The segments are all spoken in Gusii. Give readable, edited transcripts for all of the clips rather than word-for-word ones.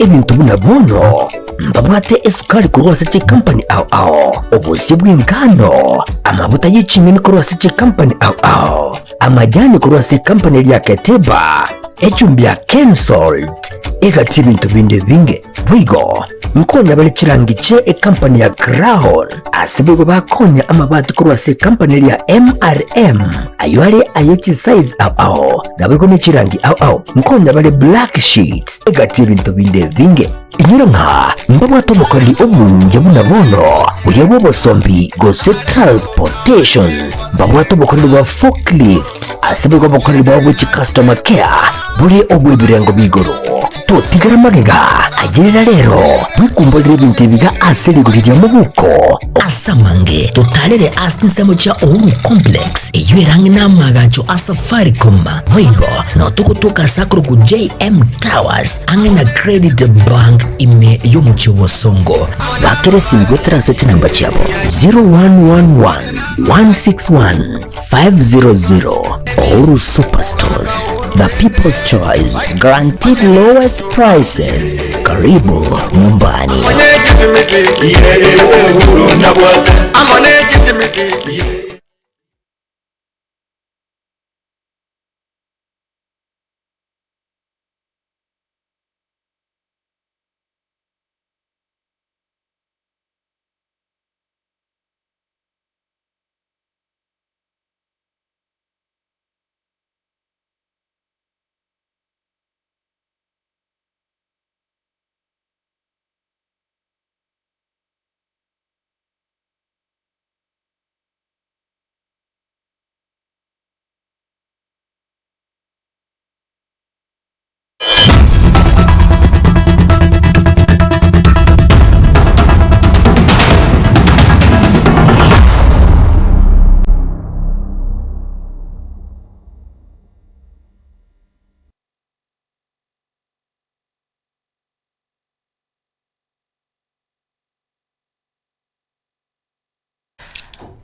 Ebinto buna bono mbabwate esukari korwa ase chikampani ao ao, obosie bw'engano, amaguta ye ching'eni korwa ase chikampani ao ao, amajani korwa ase ekampani eria ya Keteba, echumbi ya Kensalt, egati ebinto binde ebinge. Boigo nkonya bare chirangi chie ekampani ya Crown, ase boigo bakonya amabati korwa ase ekampani eria ya MRM, ayio are aye chisize ao ao, naboigo ne chirangi ao ao. Nkonya bare black sheets. Egati ebinto binde ebinge. Inyora ng'a mbabwate obokoreri obuya buna bono, buya bw'obosombi gose transportation. Mbabwate obokoreri bwa forklift, ase boigo obokoreri bwabo bwe chicustomer care bore obw'ebirengo b'igoro. Totigera magega, ayerera rero, bwekumborere ebinto ebiga ase rigori ria mobuko. Ase amange, totarere ase chinsemo chia Uhuru Complex, eyio ere ang'e n'amaagacho a Safaricom. Boigo nao togotoka ase akorokwa JM Towers ang'e na Credit Bank ime y'omochie o Bosongo. Bakera esimi goetera ase chinamba chiabo 0111 161 500. Uhuru Superstores, the people's choice, guaranteed lowest prices. Karibu nyumbani.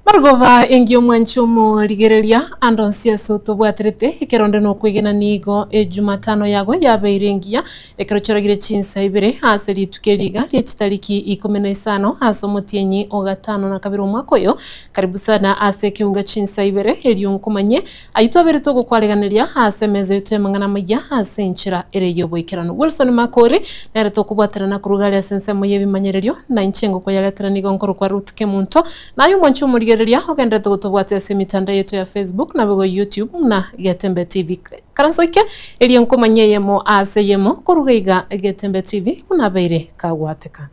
Marogoba engiya omwanchi omorigereria ande onsi ase otobwaterete, ekero onde nokwegena nigo ejumatano yago yabeire engiya, ekero chiorogire chinsa ibere ase rituko eri iga rie chitariki ikomi na isano ase omotienyi o gatano na kabere omwaka oyo. Karibu sana ase ekeunga chinsa ibere erio nkomanye ayio twabeire togokwareganeria ase emeza yaito y'amang'ana amaya ase enchera ere y'oboikeranu. Wilson Makori nere tokobwaterana korwa iga aria ase ensemo y'ebimanyererio, na inche ngokoyaretera nigo nkorokwa Ruth Kemunto. Naye omwanchi omorigereria ogenderete gotobwatia ase emitandao yaito ya Facebook naboigo YouTube buna Getembe TV. Karanso ike erio nkomanye eyemo ase eyemo koruga iga Getembe TV buna abeire kagwateka.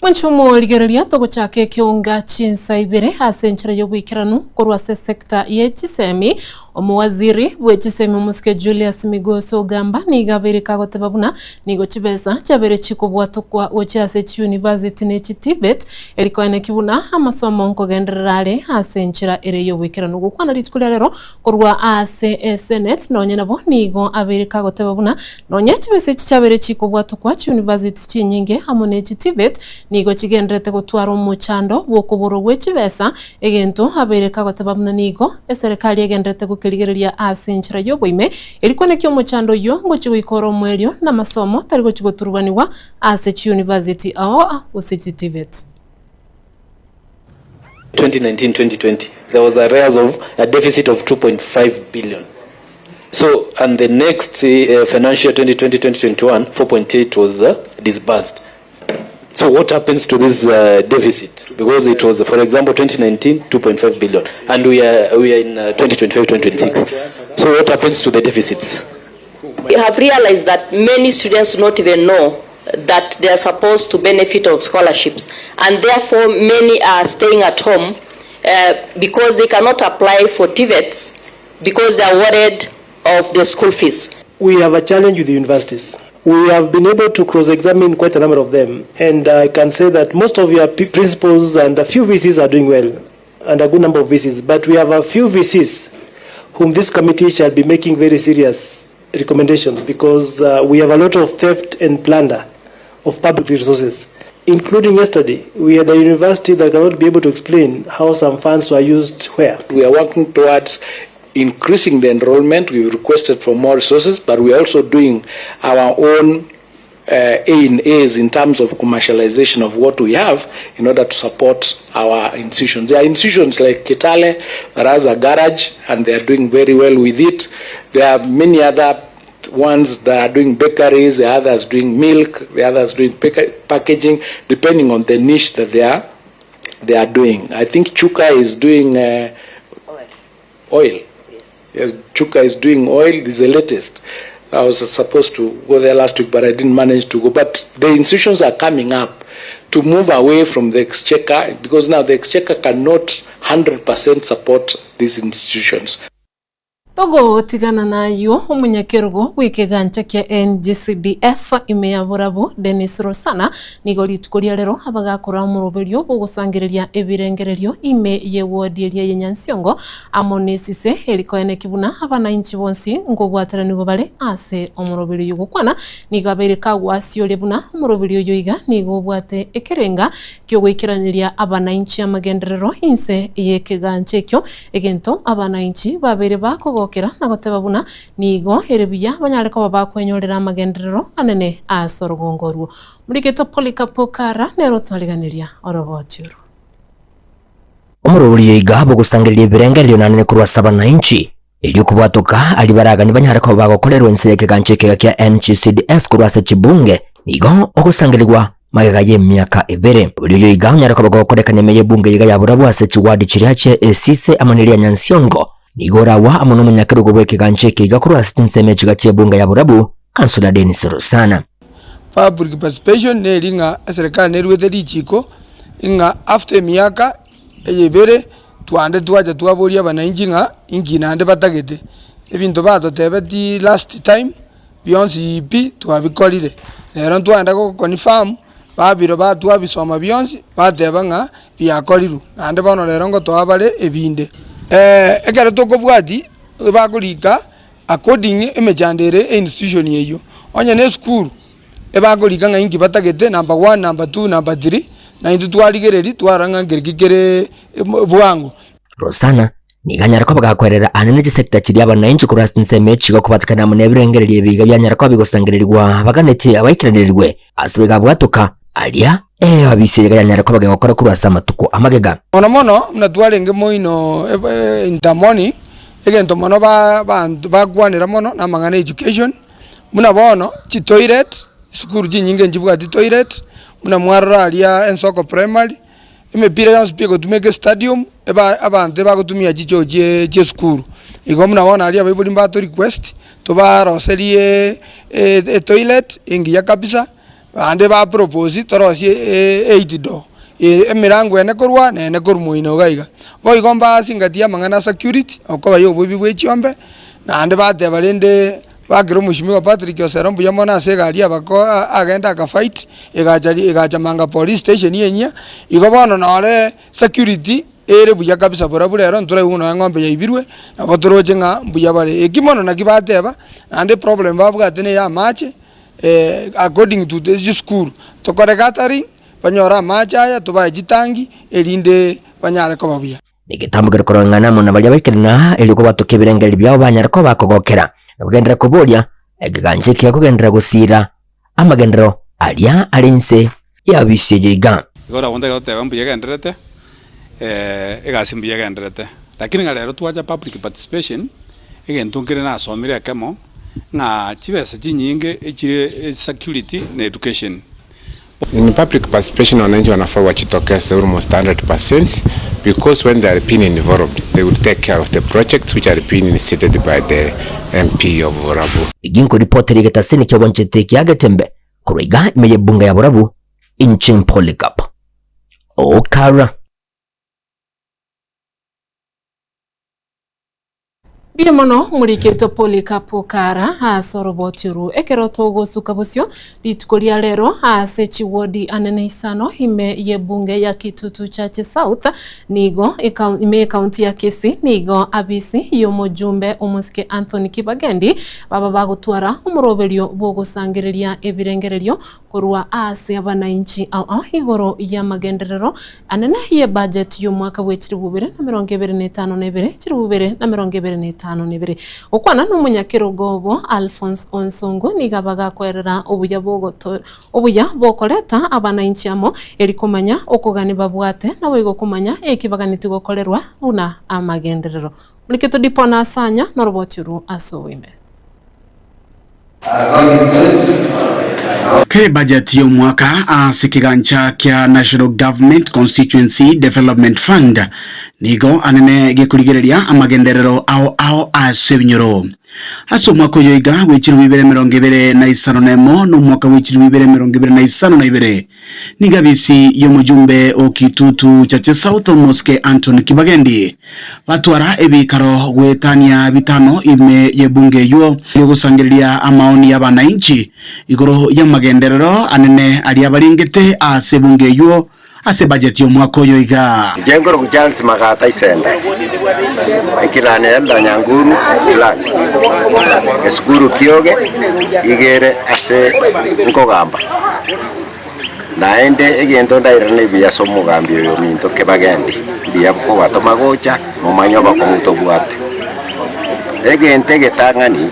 Mwanche omorigereria togochaka ekeunga chinsa ibere ase enchera y'oboikeranu korwa ase sector ye chisemi. Omowaziri bwe chisemi omosike Julius Migos Ogamba nigo abeire kagoteba buna nigo chibesa chiabeire chikobwatokwa gochia ase chiuniversity ne chi TVET eri koeneki buna amasomo nkogenderera are ase enchera ere y'oboikeranu. Gokwana rituko ria rero Korwa ase esenate nonye nabo nigo abeire kagoteba buna nonye chibesa echi chiabeire chikobwatokwa chiuniversity chinyinge amo ne chi TVET nigo chigendererete gotwara omochando bw'okoborwa gwe chibesa, egento abeire kagoteba buna nigo eserekari egendererete gokerigereria ase enchera y'oboime eri konekia omochando oyio ngochia goika ore omoerio namasomo tari gochia goturubanigwa ase chiuniversity ao gose chi TVET. 2019-2020 there was arrears of a deficit of 2.5 billion so and the next uh, financial 2020-2021 4.8 was uh, disbursed so what happens to this uh, deficit because it was for example 2019 2.5 billion and we are we are in uh, 2025-2026 so what happens to the deficits We have realized that many students do not even know that they are supposed to benefit on scholarships and therefore many are staying at home uh, because they cannot apply for TVETs because they are worried of the school fees. We have a challenge with the universities. We have been able to cross-examine quite a number of them and I can say that most of your principals and a few VCs are doing well and a good number of VCs but we have a few VCs whom this committee shall be making very serious recommendations because we have a lot of theft and plunder of public resources including yesterday we had a university that cannot be able to explain how some funds were used where. We are working towards increasing the enrollment. We've requested for more resources, but we are also doing our own uh, A in A's in terms of commercialization of what we have in order to support our institutions. There are institutions like Kitale that has a garage and they are doing very well with it. There are many other ones that are doing bakeries, the others doing milk, the others doing packaging, depending on the niche that they are they are doing. I think Chuka is doing uh, oil. Yes. Chuka is doing oil. This is the latest. I was supposed to go there last week, but I didn't manage to go. But the institutions are coming up to move away from the exchequer because now the exchequer cannot 100% support these institutions. Togotigana nayio, omonyakerogo bw'ekegancha kia NGCDF ime ya Borabu, Dennis Rosana, nigo rituko ria rero abagakora omoroberio bw'ogosangereria ebirengererio ime y'ewodi eria ye Nyansiongo amo nesise erikoeneki buna abanainchi bonsi nkobwateranigwa bare ase omoroberio oyo. Gokwana nigo abeire kagwasioria buna omoroberio oyo iga nigo obwate ekerenga kiogoikeraneria abanainchi amagenderero inse y'ekegancha ekio Egento abanainchi babeire bakogokera na goteba buna nigo ere buya banyare koba bakwenyorera amagenderero anene ase orogongo orwo. Morigeto Polycarp Okara nere otwariganiria oroboti oro. Omoroberio iga bogosangereria ebirengererio nanene korwa ase abanainchi, erio kobwatoka aria baraganie banyare koba bagokorerwa inse y'ekegancha ekega kia NGCDF korwa ase chibunge, nigo ogosangerigwa Magega y'emiaka ebere, oria oyo iga onyare koba gokorekana ime y'ebunge iga ya Borabu ase chiwadi chiria chia Esise amo neria Nyansiongo, nigo oragwa amo nomonyakerogo bw'ekegancha eke iga korwa ase chinsemo echiga chi'ebunge ya Borabu, Councillor Dennis Rosana. Public participation neri ng'a eserekari neruete richiko ng'a after emiaka eye ebere twande twacha twaboria abananchi ng'a inki naende batagete. Ebinto batotebetie last time. Bionsi pi twabikorire. Rero ntwagenda go confirm, babiro ba twabisoma bionsi, bateba ng'a biakorirwe. Naende bono rero ngotoa bare ebinde. Ekero tokobwatia, ebakorika according emechando ere einstitution eyio. Onye na esukuru, ebakorika ng'a inki batagete number one, number two, number three, na intwe twarigereria twarora ng'a nkereki kere bwango. Rosana Nigo anyare koba gakwerera aane ne chisecta chiria abanainchi korwa ase chinsemo echi chigokobatikana amo nebirengererio ebi iga bianyara koba bigosangererigwa baganetie abaikeranerigwe ase bigabwatoka aria eabisi iga yanyare koba gegokora korwa ase amatuko amagega. Mono mono buna twarenge moino intamoni, egento mono ba abanto bakwanera mono namang'ana education, buna bono chitoilet, chisukuru chinyinge nchibwati toilet, buna mwarora aria Ensoko primary, Emepira yonsi pi egotumeka estadium, eba abanto ebagotumia chichoo chie chiesukuru. Igo buna bono aria abaibori mbato request, tobaroserie etoilet engiya kabisa, naende ba propose torosie eight door, emerango ene korwa na ene korwa moino iga iga. Boigo mbasingatie amang'ana a security, okoba ya oboibi bwe chiombe, naende bateba rende bakera omweshimiwa Patrick Osero mbuya mono ase egari abako agenda aka fight. Egacha egacha manga police station enyia, igo bono nore security ere buya kabisa barabwo rero ntoraigwe nonya eng'ombe yaibirwe, nabo toroche ng'a mbuya bare. Eki mono naki bateba, naende eproblem babwate na eya amache, according to the chisukuru, tokore gathering, banyore amache aya, tobae chitangi, erinde banyare koba buya. Negetambo kere korong'ana amo na baria baikerana erio kobatokia ebirengererio biabo banyare koba bakogokera, na kogenderera koboria, ekegancha ekiya kogenderera gosiira amagenderero aria are inse y'abisi eye iga. Igo nabo ntagete goteba mbuya egendererete, egasi mbuya egendererete. Lakini ng'a rero twacha public participation, egento nkere nasomire ekemo, ng'a chibesa chinyinge echire security na education. In public participation wananchi wanafaa wajitokeze almost 100% because when they are being involved they will take care of the projects which are being initiated by the MP of Borabu. Ginkoripotera egetasini ki'obwanchete kia Getembe korwa iga ime y'ebunga ya Borabu, inche Polycarp Okara. Mbuya mono moriketwe Polycarp Kara ase oroboti oru. Ekero togosuka bosio rituko ria rero ase chiwodi anene isano ime y'ebunge ya Kitutu Chache South nigo ime y'ekaunti ya Kisii nigo abisi y'omojumbe omosike Anthony Kibagendi baba bagotwara omoroberio bw'ogosangereria ebirengererio Korwa aase abanainchi ao ao igoro y'amagenderero anene y'ebudget y'omwaka bwe chilifu bibere na emerongo ebere na etano na ebere, chilifu bibere na emerongo ebere na etano na ebere. Gokwana nomonyakerogo obo Alphonse Onsongo nigo abagakoerera obuya bw'ogoto obuya bw'okoreta abanainchi amo eri komanya okogani babwate naboigo komanya eki baganetie gokorerwa buna amagenderero. Muriketo Dipo na Asanya noroboti orwo ase oboime. Kere budget y'omwaka ase ekegancha kia National Government Constituency Development Fund nigo anene gekorigereria amagenderero ao ao ase ebinyoro. Ase omwaka oyo iga bwe chilifu ibere emerongo ebere na isano na emo na omwaka bwe chilifu ibere emerongo ebere na isano na ibere, Nigo abisi y'omojumbe o Kitutu Chache South Omosike Anthony Kibagendi batwara ebikaro goetania bitano ime y'ebunge eywo erio gosangereria amaoni y'abanainchi igoro y'amagenderero anene aria barengete ase ebunge eywo ase ebajeti y'omwaka oyo iga. Inche nkorokwa Charles Magata Isenda, ekinani Elder Nyanguru clan, esukuru Kioge igere ase nkogamba. Naende egento ndairane buya ase omogambi oyo ominto kebagendi, mbuya kobatoma gocha, momanye obokong'u tobwate. Egento egetang'ani,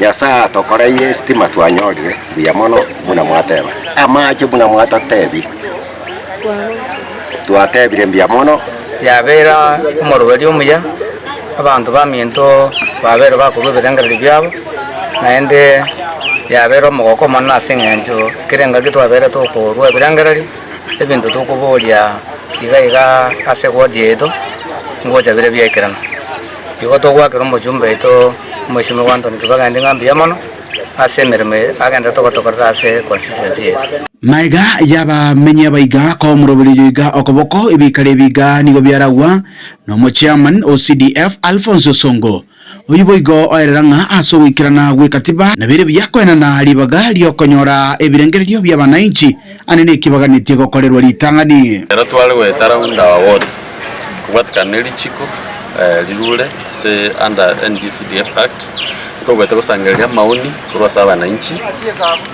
Nyasae atokoreire esitima twanyorire mbuya mono buna mwateba. Amache buna mwatotebia, twatebire mbuya mono. Yabeire omoroberi omuya, abanto baminto babeire bakorua ebirengererio biabo, naende yabeire omogoko omonene ase eng'encho kera engaki twabeire tokorua ebirengererio, ebinto tokoboria iga iga ase eward yaito, ngocha bire biaikerana. Igo togoakera omochumba oito omwesimigwa Anthony Kibagendi ng'a mbuya mono. ase emeremo eye agenderete gotokorera ase constituency yaito. Magega y'abamenyi abaiga komoroberio oyoiga okoboko, ebikari ebiga nigo biaragwa nomochairman o CDF Alphonse Osongo. Oyio boigo oerera ng'a ase ogoikerana gw'ekatiba nabere buya koenana ribaga ri'okonyora ebirengererio bi'abanainchi ane nekibaganetie gokorerwa ritang'ani. Ekero tware goeta round our wards kobwatekana ne richiko rirure ase under NGCDF Act, Ntobwate gosangereria amaoni korwa ase abananchi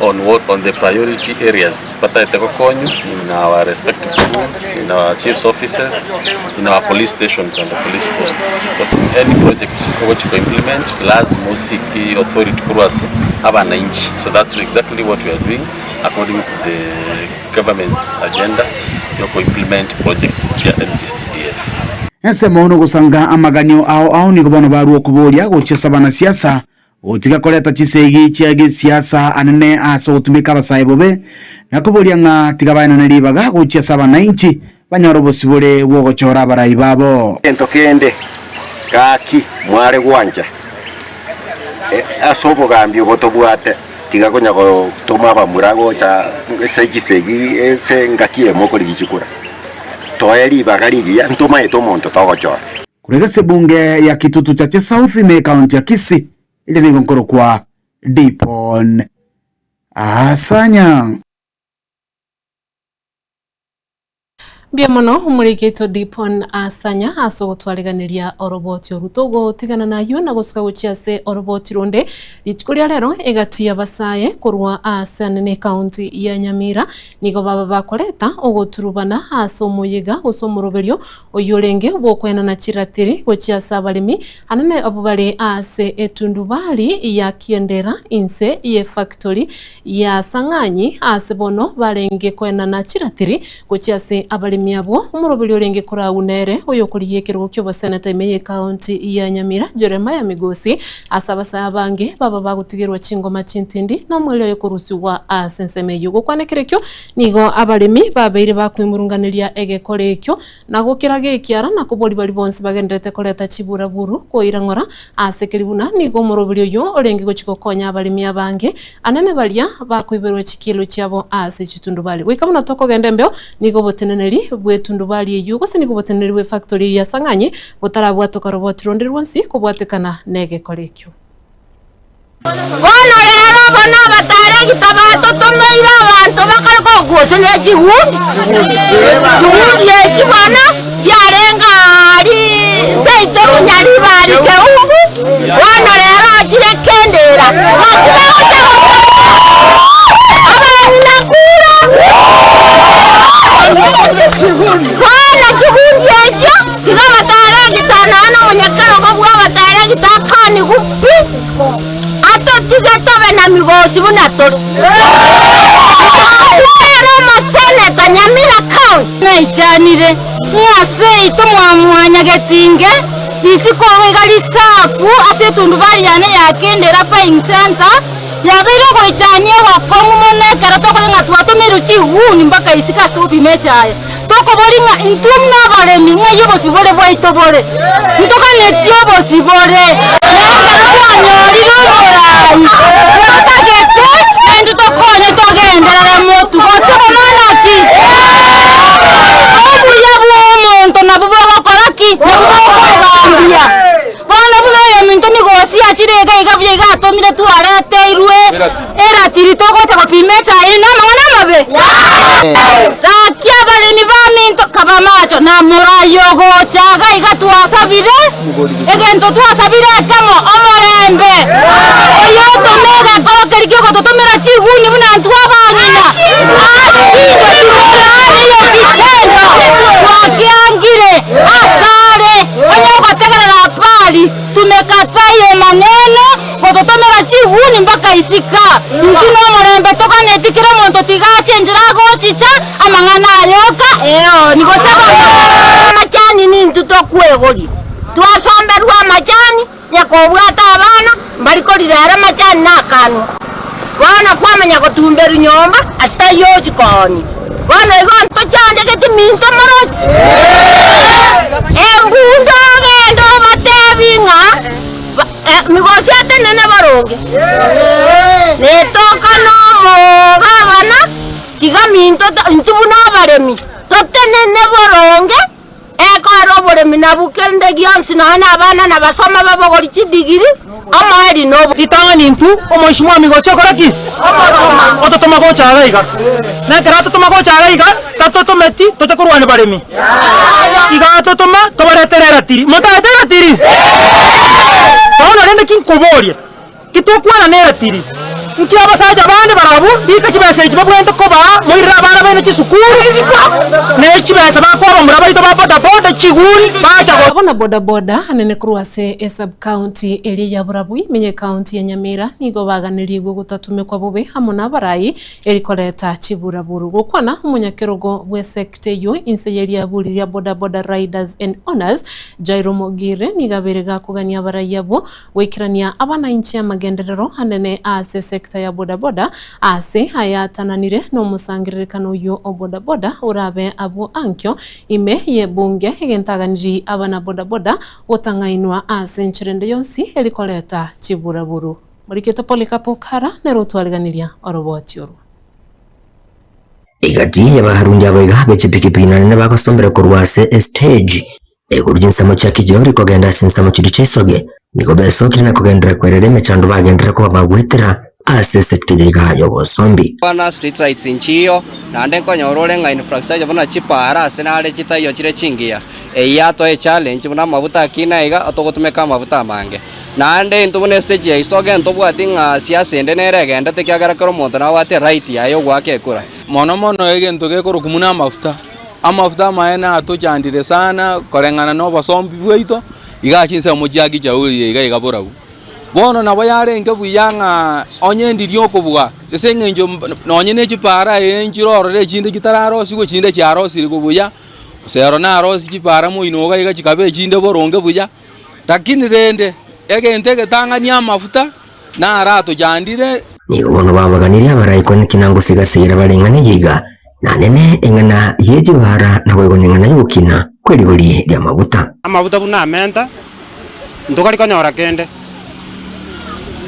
on what on the priority areas batagete gokonywa in our respective schools, in our chiefs offices, in our police stations and the police posts. Any project ogochi ko implement lazima oseek authority korwa ase abananchi. So that's exactly what we are doing according to the government's agenda yoko implement projects chia NGCDF. Ensemo nogosanga amaganio ao ao nigo bono barua okoboria gochia ase abanasiasa gotiga koreta chisegi chia gesiasa anene ase ogotumeka abasae bobe, na koboria ng'a tiga baenane ribaga gochia ase abanainchi banyore obosibore bw'ogochora abarai babo. Gento kende gaki mware gwancha ase obogambi obo tobwate, tiga konya gotoma abamura gocha ase chisegi ase engaki eyemo okorigia chikura. Toe ribaga rigiya ntomaete omonto togochora. Korwa ase ebunge ya Kitutu Chache South ime ekaunti ya Kisii, eria nigo nkorokwa Dipon Asanya. Mbuya mono omorikito Dipon Asanya ase ogotwariganeria oroboti oru. Togotigana nayio na gosuka gochia ase oroboti ronde rituko ria rero egati y'abasae korwa ase anene ekaunti ya Nyamira nigo baba bakoreta ogoturubana ase omoyega gose omoroberio oyio orenge bw'okoenana chiratiri gochia ase abaremi anene abwo bare ase etundubari ya Kiendera inse y'efactory ya Sang'anyi aase bono barenge koenana chiratiri gochia ase abaremi abwo. Omoroberi orenge koragwa nere oyokorigia ekerogo ki'oboseneta ime y'ekaunti ya Nyamira, Jeremiah Migosi, ase abasae abange baba bagotigerwa chingoma chintindi na omweri oye korusigwa ase ensemo eyio. Gokwana kerekio nigo abaremi babeire bakoimurunganeria egekora ekio na gokera gekiara na koboria baria bonsi bagendererete koreta chiburaburu koira ng'ora ase keri buna nigo omoroberi oyio orenge gochia gokonya abaremi abange Anene baria bakoiberwa chikilo chiabo ase chitundubari. Goika buna tokogenda embeo, nigo oboteneneri. bw'etundubari eyio gose nigo oboteneneri bw'efactory eyio ya Sang'anyi botarabwatoka roboti ronde rwonsi kobwatekana negekora ekio. Bono rero aba nabataregita batotomeire abanto bakare kogusa ne chigundi. Chigundi echi bono chiarenge aaria seito Runyaribari Keumbu, bono rero chire Kendera. Naki bagocha abang'ina kura. Bono chigundi echio tiga abataregita nonya nomonyakerogo bw'abataregita akanigwe pi. Atotige tobe na migosi buna tore. Ere omoseneta Nyamira County. Naichanire ng'a seito mwamwanyagetinge risiko iga risafu ase etundubari yane ya Kendera Buying Centre yabeire ogoichania ogokong'u mono ekero tokoigwa ng'a twatomeirwe chiguni mpaka isiko ase togopima echaye. Tokobori ng'a intwe buna abaremi ng'ai obosibore bwaito bore? Ntoganetie obosibore, na ekero twanyorire oborai, totagete naintwe tokonye togenderere motwe, gose bono naki? Obuya bw'omonto nabwo bogokora ki? Nabwo bokogambia. Bono buna oyominto nigo osiachire iga iga buya iga atomire twareteirwe eratiri togocha gopima echaye eye namang'ana amabe? Gaki abaremi baminto kaba macho na morayi ogocha iga iga twasabire egento twasabire ekemo omorembe oyotoma egekoro keria kiogototomera chiguni buna intwe abang'ina ashindwe timorari eyokitendo twakiangire asare Onye ogotegerera Baali, tumeka taiyo maneno, gototomera chiguni mpaka isika. Intwe nomorembe toganeti kera omonto tiga ache enchera agochicha, amang'ana ayoka eoni gose bono. Amachani nintwe tokwegoria, twasomberwa amachani, nyakobwata abana, mbari korira ere amachani nakanwa. Bono kwamanya gotumberwa nyomba ase taiyo ochia koonia. Bono igo ntochandegeti minto moroche? Embunde ogende obatebi ng'a migosi atenene boronge, netoka nomogabana, tiga minto intwe buna abaremi totenene boronge. Ekore oboremi nabwo kende gionsi nonya nabana nabasoma babogorie chidigiri, omoerio nobo. Ritang'ani intwe omoishimwa migosi okore ki? Ototoma gocha iga iga. Na ekero atotoma gocha iga iga, tatotometi toche korwania baremi. Iga atotoma tobaretere eratiri. Motagete eratiri? Bono rende ki nkoboria? Titokwana neratiri. Nki abasacha bande barabwo rika chibesa echi babwenerete kobaa moirere abana baino chisukuru, ne chibesa bakoa abamura baito ba bodaboda chiguri bacha go. Abana bodaboda anene korwa ase esub-county eria ya Burabui ime y'ecounty ya Nyamira nigo baganerigwe gotatumekwa bobe amo nabarai eri koreta chiburaburu. Gokwana omonyakerogo bw'esecta eyio inse y'eriaburi ria Bodaboda Riders and Owners Jairo Mogire nigo abeire gakogania abarai abwo Goikerania abanainchi amagenderero anene ase sector ya bodaboda aase ayatananire nomosangererekano oyio o bodaboda orabe abwo ankio ime y'ebunge egentaganiri abana bodaboda gotang'ainwa ase enchera ende yonsi eri koreta chiburaburu. Morikete Polycarp Okara nere otwariganiria oroboti orwo. Egati y'abaharundi abaiga be chipikipiki naende bagosombera korwa ase estage Igoro chinsemo chia Kijeuri kogenda ase ensemo chiria chia Isoge, nigo besokire na kogenderera kwerera emechando bagenderera koba bagwetera ase esecta eye iga y'obosombi. Buna street lights nchiyo, naende nkonyora ore ng'a infrastructure buna chipaara ase nare chitaiyo chire chingiya. Eyio yatoa echallenge buna amabuta akina iga togotumeka amabuta amange. Naende intwe buna estage ya Isoge ntobwati ng'a siasa ende nere egendete ekiagera kera omonto nabwate right yaye yogoaka ekura. Mono mono egento gekorokwa buna amafuta. Amafuta amaene atochandire sana koreng'ana nobosombi bwaito, iga chinsemo chia Kijauri iga iga borabu. Bono nabo yarenge buya ng'a onye ndiria okobua ase eng'encho nonye ne chipara eye nchire ororo echinde chitararosigwe echinde chiarosirigwe buya, gose ero narosie chipara moino iga iga chikaba echinde boronge buya, lakini rende egento egetang'ani amafuta naro atochandire. Nigo bono babaganirie abaraikwa nekina ngosigasegera bareng'ana eye iga, Na nene eng'ana ye chibara naboigo neng'ana y'ogokina kwe rigori ri'amaguta. Amaguta buna amenta, ntokari konyora kende.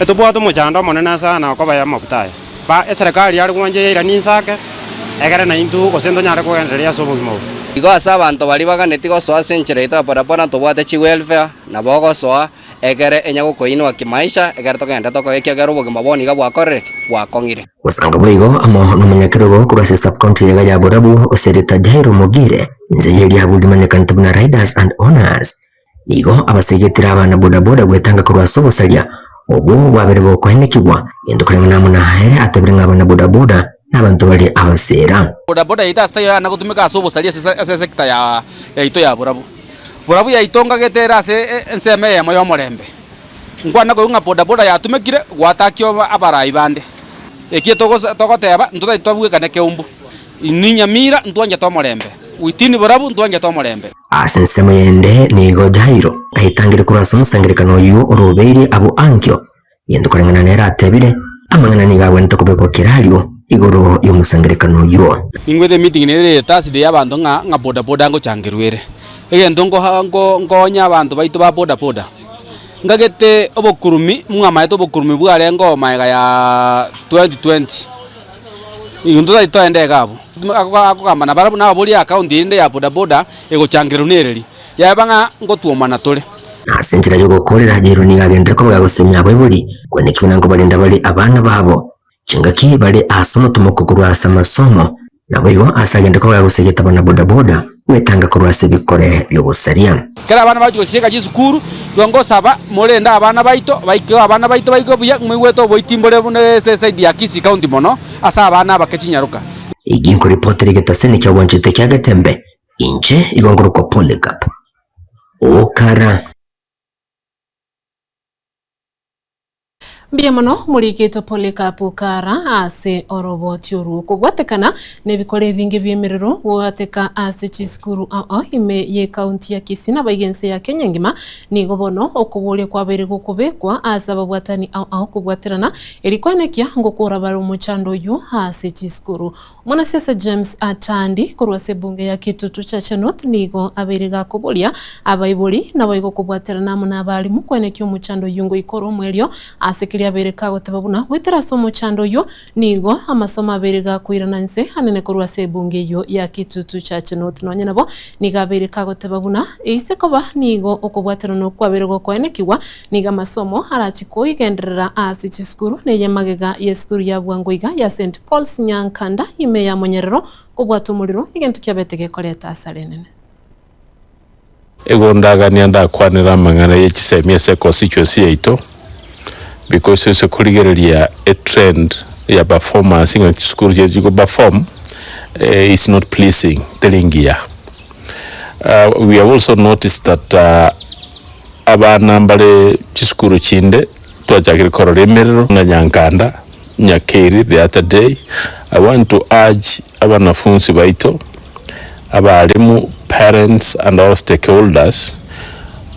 Etobwate omochando omonene sana okoba y'amaguta aya. Ba eserekari yare gwancha yairanie inse ake, Egere naintwe gose ntonyare kogendereria ase obogima obo. Igo ase abanto baria baganeti gosoa ase enchera yaito ya bodaboda ntobwate chiwelfare, nabo ogosoa egere enya gokoinwa kimaisha, egere togende tokoe ekiagera obogima bono iga bwakorire ki? Bwakong'ire. Gosanga boigo amo nomonyakerogo korwa ase sub-county eyega ya Borabu, Osereta Jairo Mogire, inse y'eriabu rimanyekanete buna Riders and Owners. Nigo abasegetire abana bodaboda gwetanga korwa ase obosaria obwo bwabere bokoenekigwa, gento koreng'ana amo na ere atebire ng'a abana bodaboda nabanto bare abasera. Bodaboda yaito ase taiyo yana gotumeka ase obosaria ase esector ya yaito ya borabu. Borabu yaito ngagete ere ase ensemo eyemo y'omorembe. Nkwana koigwa ng'a bodaboda yatumekire gwatakia abarai bande. Ekie togoteba ntotari tobwekane keumbu. Inwe Nyamira ntwanchete omorembe, within borabu ntwanchete omorembe. Ase ensemo yende nigo Jairo aetangire korwa ase omosangererekano oyio orobeire abwo ankio, gento koreng'ana nere atebire, amang'ana nigo agwenerete kobekwa kerario igoro y'omosangererekano oyio. Ningwete emeeting nere ere Thursday y'abanto ng'a ng'a bodaboda ngochangerwa ere. Egento nkoha nko nkonya abanto baito ba bodaboda, ngagete obokurumi mwamaete obokurumi bwarenge oo magega ya 2020. Intwe tari toende iga abwo, akogamba nabarabwo nababorie account erinde ya bodaboda egochangerwa nereri, yaba ng'a ngotuomana tore. Na ase enchera y'ogokoorera, Jairo nigo agenderere koba gagosemia abaibori, kweneki buna nkobarenda bare abana babo, chingaki bare ase omotomoko korwa ase amasomo, naboigo ase agenderere koba gagosegeta abana bodaboda gwetanga korwa ase ebikore bi'obosaria. Ekero abana bachia gosieka chisukuru, igo ngosaba morende abana baito, baikeo abana baito baigwe buya, moigwete oboiti mbore buna ase eside ya Kisii County mono, ase abana abake chinyaroka. Egi nkoripotera egetaseni kia obwanchete kia Getembe, inche igo nkorokwa Polycarp Okara. Mbuya mono morikete Polycarp Kara ase oroboti orwo. Kobwatekana nebikora ebinge bi'emerero goateka ase chisukuru ao ao ime y'ecounty ya Kisii nabaiga ense ya Kenya engima, nigo bono okoboria kwabeire gokobekwa ase ababwatani ao ao kobwaterana eri koenekia ngokora bare omochando oyio ase chisukuru. Omwanasiasa James Atandi korwa ase ebunge ya Kitutu Chache North nigo abeire gakoboria abaibori naboigo kobwaterana amo nabarimu koenekia omochando oyio ngoika ore omoerio ase keria abeire kagoteba buna goetera ase omochando oyio nigo amasomo abeire gakoirana inse anene korwa ase ebunge eyio ya Kitutu Chache North nonye nabo nigo abeire kagoteba buna eise koba nigo okobwaterana okwo kwabeire gokoenekigwa Nigo amasomo arache koigenderera ase chisukuru na eye magega y'esukuru ya bwango iga ya St Paul's Nyankanda ime ya Monyerero kobwata omorero egento kiabete gekoreta asara enene. Igo ndagania ndakwanere amang'ana ye chisemi ase econstituency yaito because ase korigereria etrend ya performance ng'a chisukuru chiaito chigo perform is not pleasing teri ngiya. We have also noticed that Abana mbare chisukuru chinde twachakire korora emerero ng'a Nyankanda, Nyakeri the other day, I want to urge abanafunsi baito, abalimu, parents and all stakeholders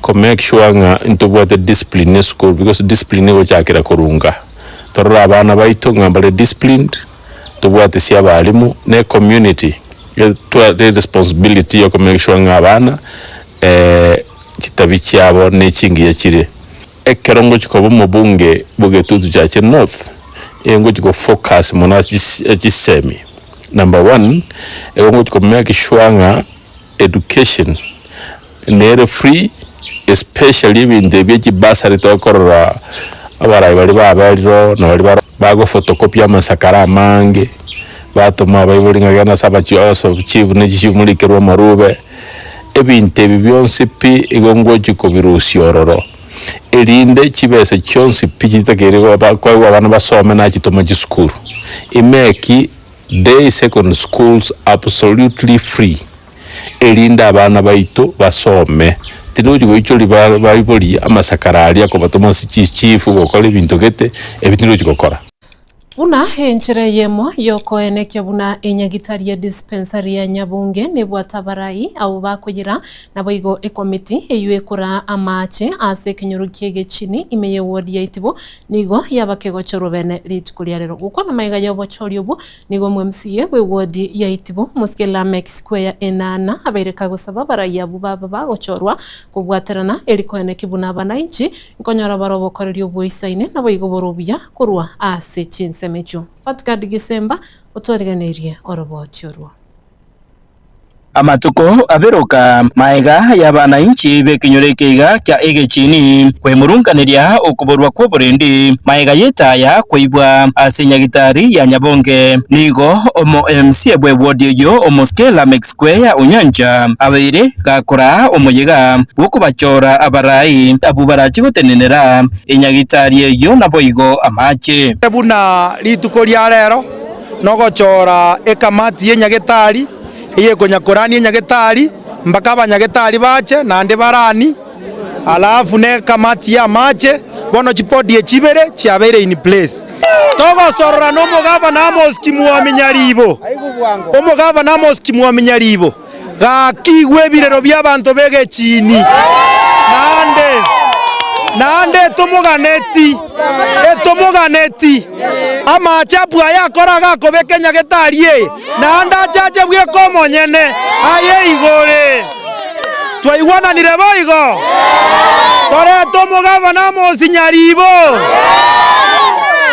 ko make sure ng'a ntobwate discipline esukuru because discipline egochakera korunga. Torore abana baito ng'a mbare disciplined, tobwate abalimu na ecommunity etware responsibility ya ko make sure ng'a abana. Chitabi chiabo nechingiya chire. Ekero ngochia koba omobunge bw'egetutu chiache North, nigo ngochia go focus mono ase chisemi. Number one, nigo ngochia ko make sure ng'a education nere free especially ebinto ebi bia chibursary tokorora abarai baria baberire na baria bago photocopy amasakara amange, batoma abaibori ng'a genda ase abachief ne chichief morikerwe amarube. Ebinto ebi bionsi pi igo ngochia kobirusia ororo, erinde chibesa chionsi pi chitakeire koegwa abana basome nachitome chisukuru. Imeki day secondary schools absolutely free, erinde abana baito basome. Tindi gochia goichoria baibori amasakara aria akobatoma ase chichifu gokora ebinto gete, ebi tindi gochia gokora. Buna enchera eyemo y'okoenekia buna enyagitari ya dispensary ya Nyabunge nebwate abarai abwo bakoyira, naboigo ekomiti eyio ekoraa amaache ase ekenyoro ki'egechini ime y'eward ya Itibo nigo yaba kegochorwa bene rituko ria rero. Gokwana magega y'obochori obwo nigo omo MCA bw'eward ya Itibo Omosike Lameck Square Enana abeire kagosaba abarai abwo baba bagochorwa kobwaterana eri koenekia buna abanainchi Nkonyora bare obokoreri oboisaine, naboigo bore obuya korwa ase chinse. chinsemo echio. Fatgard Gisemba otwariganeirie oroboti orwo. Amatuko aberoka magega y'abanainchi b'ekenyoro eke iga kia egechini kwemurunganeria okoborwa kw'oborendi magega y'etaya koibwa ase nyagitari ya Nyabonge. Nigo omo MCA bw'ewodi eyio Omosike Lameck Square Onyancha abeire gakoraa omoyega bw'okobachora abarai abwo barache gotenenera enyagitari eyio naboigo amache. Buna rituko ria rero nogochora ekamati y'enyagetari eyekonyakorania enyagetari mpaka abanyagetari bache naende barani, alafu nekamati y'amache, bono chibodi echi ibere chiabeire in place. Togosorora nomogavana Amos Kimwami Nyaribo, omogavana Amos Kimwami Nyaribo, gaki igwa ebirero bi'abanto b'egechini, naende naende etomoganeti, etomoganeti amache abwo ayakora agakobeka enyagetari eye, naende achache bweka omonyene aye igore. Twaigwananire boigo? Torete omogavana Amosi Nyaribo,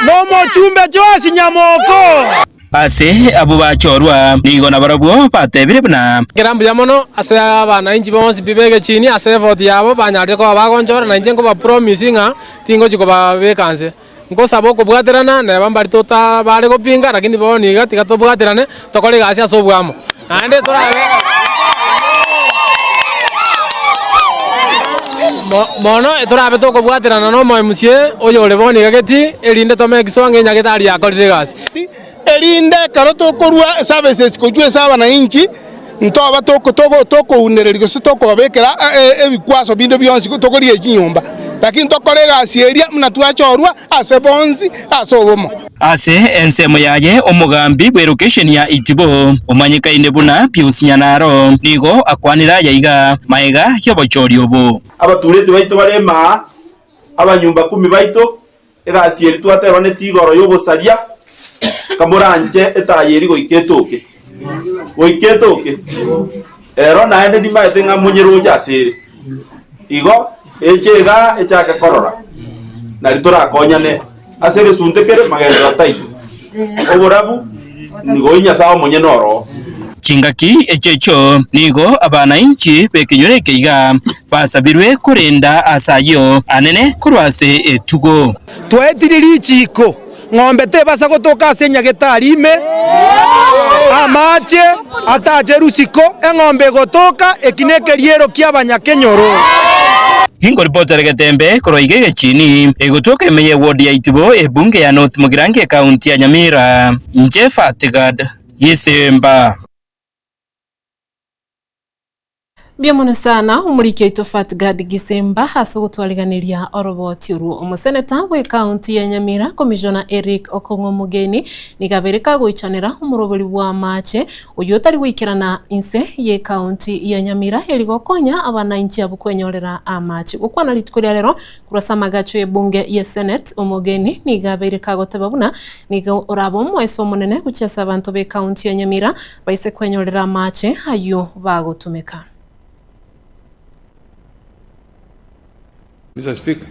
na omochumbe Joasi Nyamoko. Ase abwo bachorwa, nigo nabarabwo batebire buna. Kera mbuya mono ase abanainchi bonsi pi b'egechini ase effort yabo banyarire koba bagonchora, na inche nkobapromise ng'a tingochi kobabeka nse. Nkosaba okobwaterana neba mbari tota bare gopinga, lakini bono iga tiga tobwaterane tokore egasi ase oboamo. Naende torabe mono torabe tokobwaterana na omo MCA oyore bono iga geti erinde tomake sure ng'a enyagetari yakorire egasi. Erinde ekero tokorua eservices gochia ase abananchi, ntoba tokounereria gose tokobabekera ebikwaso binde bionsi tokoria chinyomba, lakini tokore egasi eria buna twachorwa ase bonsi ase obomo. Ase ensemo yaye omogambi bw'elokesheni ya Itibo, omanyekaine buna Pius Nyanaro, nigo akwanire aya iga magega y'obochori obo. Abatureti baito bare emaa, abanyumba kumi baito, Egasi eria twatebaneti igoro y'obosaria, kamoranche etaya eria goika etoke, goika etoke. Ero naende nimaete ng'a monyeroche ase ere. Igo eche igaa echake korora, nari torakonyane ase egesunte kere magenderero taiyo. Oborabu nigo Nyasae omonyene oroo. Chingaki echio echio nigo abanainchi b'ekenyoro eke iga basabirwe korenda aase ayio anene korwa ase etugo. Twaetirie richiiko, ng'ombe tebasa gotoka ase enyagetari ime, amache atache rusiko, eng'ombe egotoka, eki nekeriero ki'abanyakenyoro. Ingoripotera egetembe korwa iga egechini, egotoka ime y'eward ya Itibo, ebunge ya North Mugirango ekaunti ya Nyamira. Inche Fatigad Gisimba. Mbuya mono sana omoriki oito Fatgard Gisemba ase ogotwariganeria oroboti orwo. Omoseneta bwe county ya Nyamira Commissioner Eric Okong'o Omogeni nigo abeire kagoichanera omorobori bwa amache oyio otari goikerana inse ye county ya Nyamira eri gokonya abanainchi abwo kwenyorera amache. Gokwana rituko ria rero Korwa ase amagacho y'ebunge ye Senate, omogeni nigo abeire kagoteba buna nigo orabe omoeso omonene gochia ase abanto b'ecounty ya Nyamira baise kwenyorera amache ayio bagotumeka. Mister Speaker,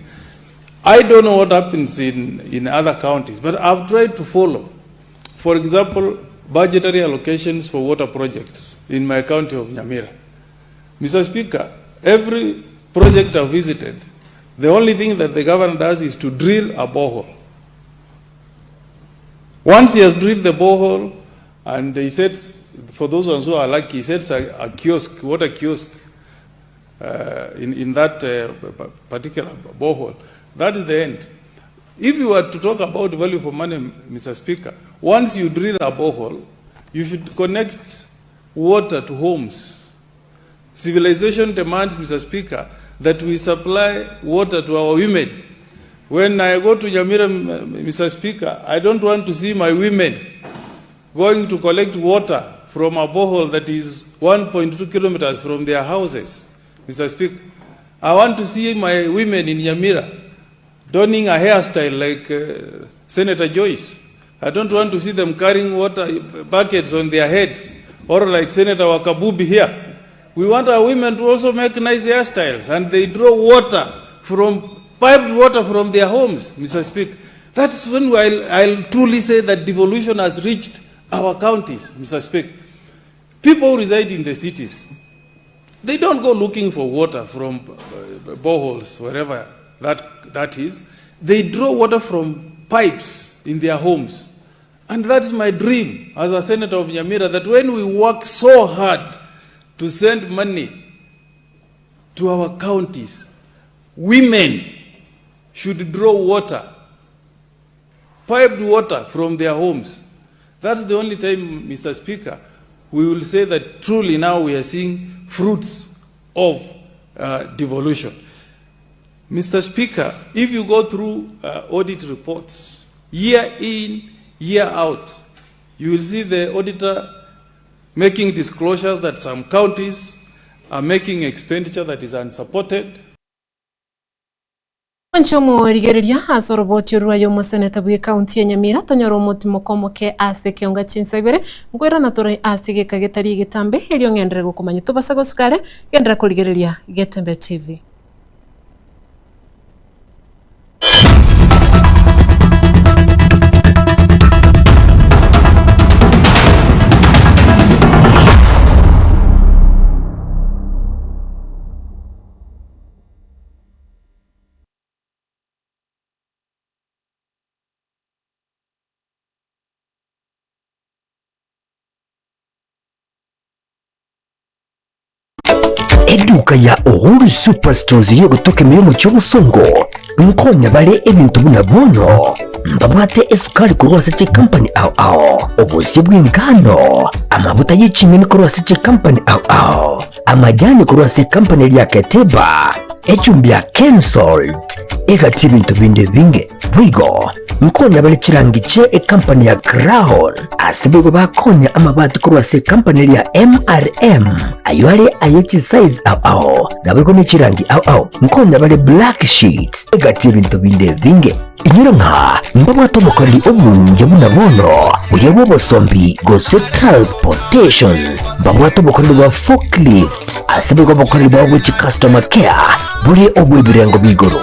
I don't know what happens in, in other counties, but I've tried to follow. For example, budgetary allocations for water projects in my county of Nyamira. Mr. Speaker, every project I've visited, the only thing that the governor does is to drill a borehole. Once he has drilled the borehole, and he sets, for those ones who are lucky, he sets a, a kiosk, water kiosk, uh, in, in that uh, particular borehole. That is the end. If you were to talk about value for money, Mr. Speaker, once you drill a borehole, you should connect water to homes. Civilization demands, Mr. Speaker, that we supply water to our women. When I go to Nyamira, Mr. Speaker, I don't want to see my women going to collect water from a borehole that is 1.2 kilometers from their houses. Mr. Speaker, I want to see my women in Nyamira donning a hairstyle like uh, Senator Joyce. I don't want to see them carrying water buckets on their heads or like Senator Wakabubi here. We want our women to also make nice hairstyles and they draw water from piped water from their homes, Mr. Speaker. That's when I'll, I'll truly say that devolution has reached our counties, Mr. Speaker. People who reside in the cities, they don't go looking for water from boreholes, wherever that, that is. They draw water from pipes in their homes. And that's my dream as a senator of Nyamira that when we work so hard to send money to our counties, women should draw water, piped water from their homes. That's the only time, Mr. Speaker, we will say that truly now we are seeing fruits of devolution. Mr. Speaker, if you go through audit reports, year in, year out, you will see the auditor making disclosures that some counties are making expenditure that is unsupported. Mwanche omorigereria ase oroboti rwaye omoseneta bw'ekaunti ya Nyamira tonyore omotimoko omoke ase ekeonga chinsa ibere nkoirana tore ase egeka getari egetambe erio ng'enderere gokomanya tobasa gosuka are genderera korigereria Getembe TV. Eduka ya Uhuru Superstores y'ogotoka ime y'omochie obosongo nkonya bare ebinto buna bono mbabwate esukari korwa ase chikampani ao ao, obosie bw'engano, amabuta ye ching'eni korwa ase chikampani ao ao, amajani korwa ase ekampani eria Keteba, echumbi ya Kensalt, egati ebinto binde ebinge. Boigo nkonya bare chirangi chie ekampani ya Crown, ase boigo bakonya amabati korwa ase ekampani eria MRM, ayio are aye chisize ao ao, naboigo ne chirangi ao ao. Nkonya bare black sheets, egati ebinto binde ebinge. Inyora ng'a mbabwate obokoreri obuya buna bono, buya bw'obosombi gose transportation, mbabwate obokoreri bwa forklift, ase boigo obokoreri bwabo bwe chicustomer care bore obw'ebirengo bia igoro.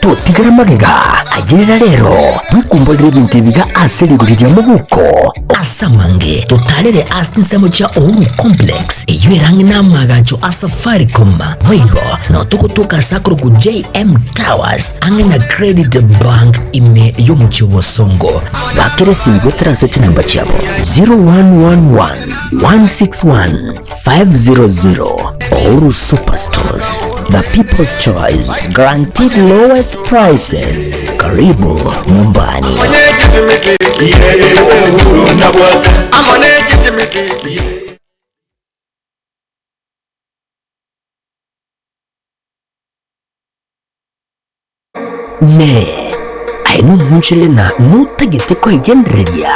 Totigara magega, ayerera rero bwekumborere ebinto ebiga ase rigori ria mobuko. Ase amange totarere ase chinsemo chia Uhuru Complex, eyio ere ang'e namagacho a Safaricom. Boigo nao togotoka ase akorokwa JM Towers ang'e na Credit Bank ime y'omochie o Bosongo. Bakera esimi goetera ase chinamba chiabo 0111 161 500. Uhuru Superstores, the people's choice, guaranteed lowest prices. Karibu nyumbani. Inee! Aye nomonchore na notagete kwegendereria,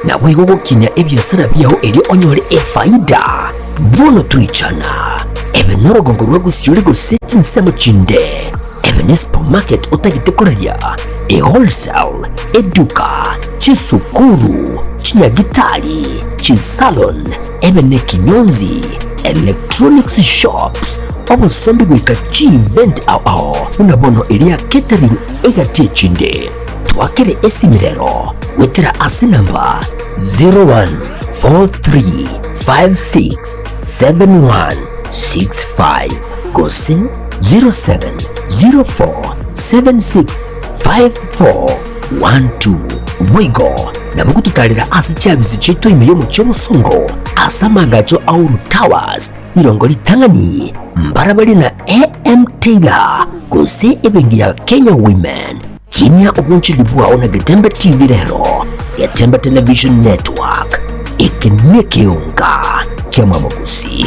naboigo gokinia ebiasara biao erio onyore efaida? Bono toichana. Ebe norogongo rwa gosiori gose chinsemo chinde, ebe ne supermarket otagete koraria, e wholesale, eduka, chisukuru, chinyagitari, chisalon, ebe nekinyonzi, electronics shops, obosombi goika chievent ao ao buna bono eria catering egati echinde. Twakere esimi rero goetera ase namba 0143567165 gose 0704765412. Boigo nabo gototarera ase chiabisi chiaito ime y'omochie omosongo ase amaagacho a Uhuru Towers, rirongo ritang'ani, mbarabare na AM Taylor gose ebenki ya Kenya Women. Kinia obonchori bwao na Getembe TV rero, Getembe Television Network, eke nekeonga ki'amabogosi.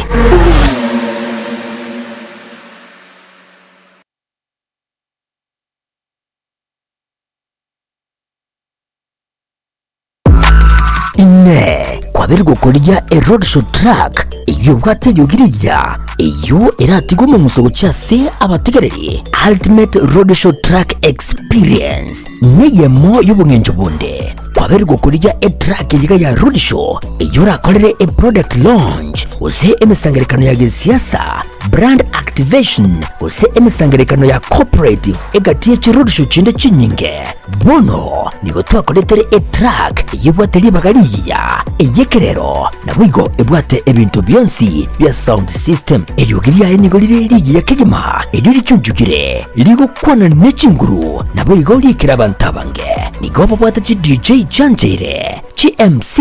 Inee! Kwabeire gokorigia eroadshow truck eyio ebwate eriogi rigiya, eyio eratigwe omong'uso gochia ase abategereri? Ultimate Roadshow Truck Experience neyemo y'obong'encho bonde. Kwabeire gokorigia etruck eyiga ya roadshow eyio orakorere eproduct launch gose emesangererekano ya gesiasa. brand activation, gose emesangererekano ya corporate egati ye chiroadshow chinde chinyinge. Bono nigo twakoretere etruck eyebwate ribaga rigiya, ey'ekerero, naboigo ebwate ebinto bionsi bia sound system. Eriogi riaye nigo rire rigiya kegima, erio richunchukire, rigokwana ne chinguru, naboigo riikere abanto abange. Nigo babwate chi DJ chiancheire, chi MC,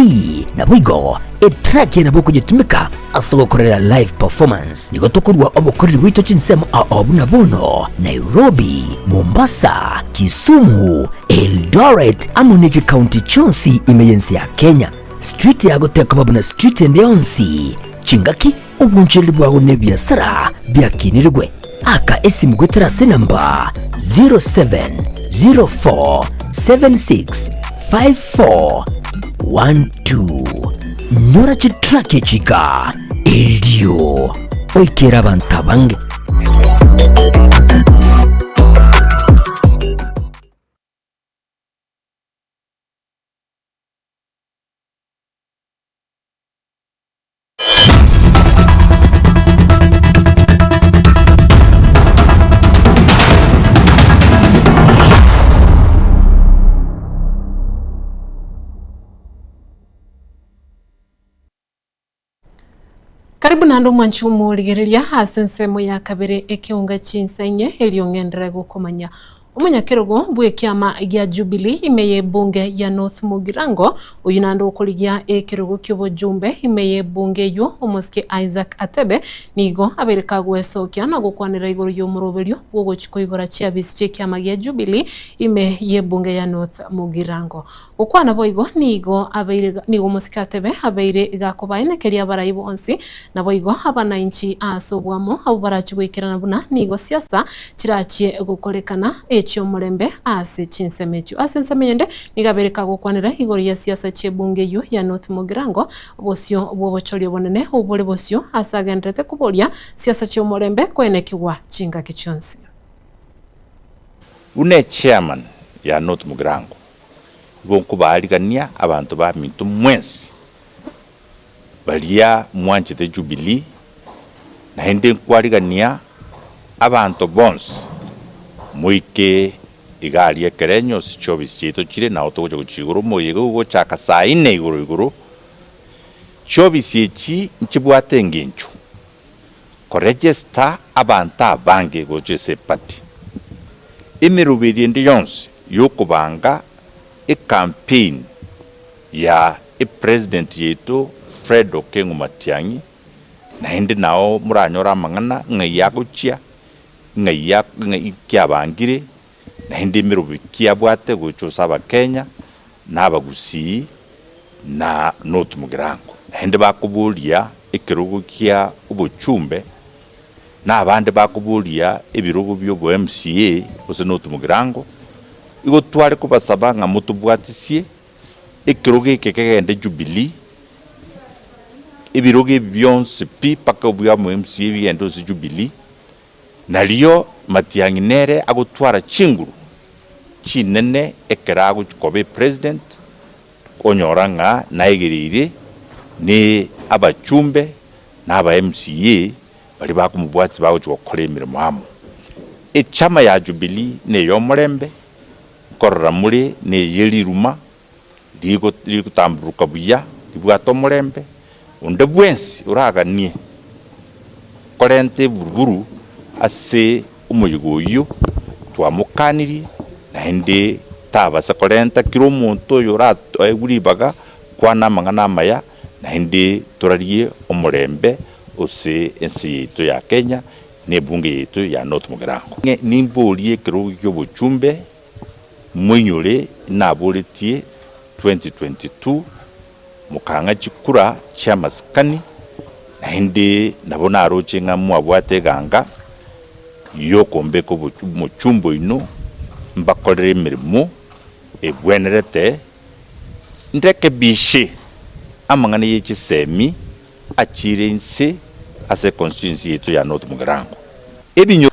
naboigo etruck eye nabo okonyetumeka ase ogokorera live performance. Nigo tokorua obokoreri bwaito chinsemo ao buna bono, Nairobi, Mombasa, Kisumu, Eldoret amo ne chikaunti chionsi ime y'ense ya Kenya. Street yago tekoba buna street ende yonsi, chingaki, obonchereri bwago na ebiasara biakinirigwe. Aka esimu goetera ase enamba 0704765412. Nyora chitrack echi iga erio oikere abanto abange. Karibu naende omwanchi omorigereria ase ensemo ya kabere ekeunga chinsa inye erio ng'enderere gokomanya. Omonyakerogo bw'ekiama gia Jubilee ime y'ebunge ya North Mugirango, oyio naende okorigia ekerogo ki'obojumbe ime y'ebunge eyio, omosike Isaac Atebe, nigo abeire kagwesokia na gokwanera igoro y'omoroberio bw'ogochia koigora chiabisi chi'ekiama gia Jubilee ime y'ebunge ya North Mugirango. Gokwana boigo nigo abeire nigo omosike atebe abeire gakobaenekeria abarai bonsi, naboigo abanainchi ase obwamo abwo barachie goikerana buna nigo siasa chirachie gokorekana echi'omorembe ase chinsemo echio. Ase ensemo eyende nigo abeire kagokwanera igoro ye siasa chi'ebunge eyio ya North Mugirango bosio bw'obochori obonene obore bosio ase agenderete koboria siasa chi'omorembe koenekigwa chingaki chionsi. Buna echairman ya North Mugirango, Igo nkobaarigania abanto baminto mwensi, baria mwanchete Jubilii, naende nkwarigania abanto bonsi moike iga aria ekerenyo ase chiofisi chiaito chire, nao togocha gochiigora omoyega ogochaka saa inne igoro igoro. Chiofisi echi nchibwate engencho koregister abanto abange gocha ase eparty. Emeroberi ende yonsi yokobanga ecampaign ya epresident yaito Fred Okengo Matiang'i naende nao moranyore amang'ana ng'ai agochia, ng'ai ng'ai kiabangire naende emeroberi ki abwate gocha ase abakenya na abagusii na North Mugirango. Naende bakoboria ekerogo kia obochumbe, na abande bakoboria ebirogo bi'obo MCA gose North Mugirango, igo tware kobasaba ng'a motobwatisie ekerogo eke kegende Jubilee, ebirogo ebi bionsi pi mpaka obwa omo MCA bigende ase Jubilee, Nario Matiang'i nere agotwara chinguru chinene ekero agochia koba epresident, onyora ng'a naegereire ne abachumbe na aba MCA baria bakomobwatia bagochia gokora emeremo amo. Echama ya Jubilee neyomorembe, nkorora more neye riruma rigotamburuka buya, ribwate omorembe, onde bwensi oraganie korenta eburuburu ase omoyega oyio, twamokanirie, naende tabasa korenta kera omonto oyo oraegwe ribaga kwana amang'ana amaya, naende torarie omorembe ase ense yaito ya Kenya, na ebunge yaito ya North Mugirango. Nimborie ekerogo ki'obochumbe Moinyore naboretie 2022 mokang'a chikura chi'amasikani, naende nabo naroche ng'a mwabwate eganga y'okombeka omochumba oino mbakorere emeremo ebwenerete, ndekebishe amang'ana ye chisemi achiire inse ase econstituency yaito ya North Mugirango. Ebinyo.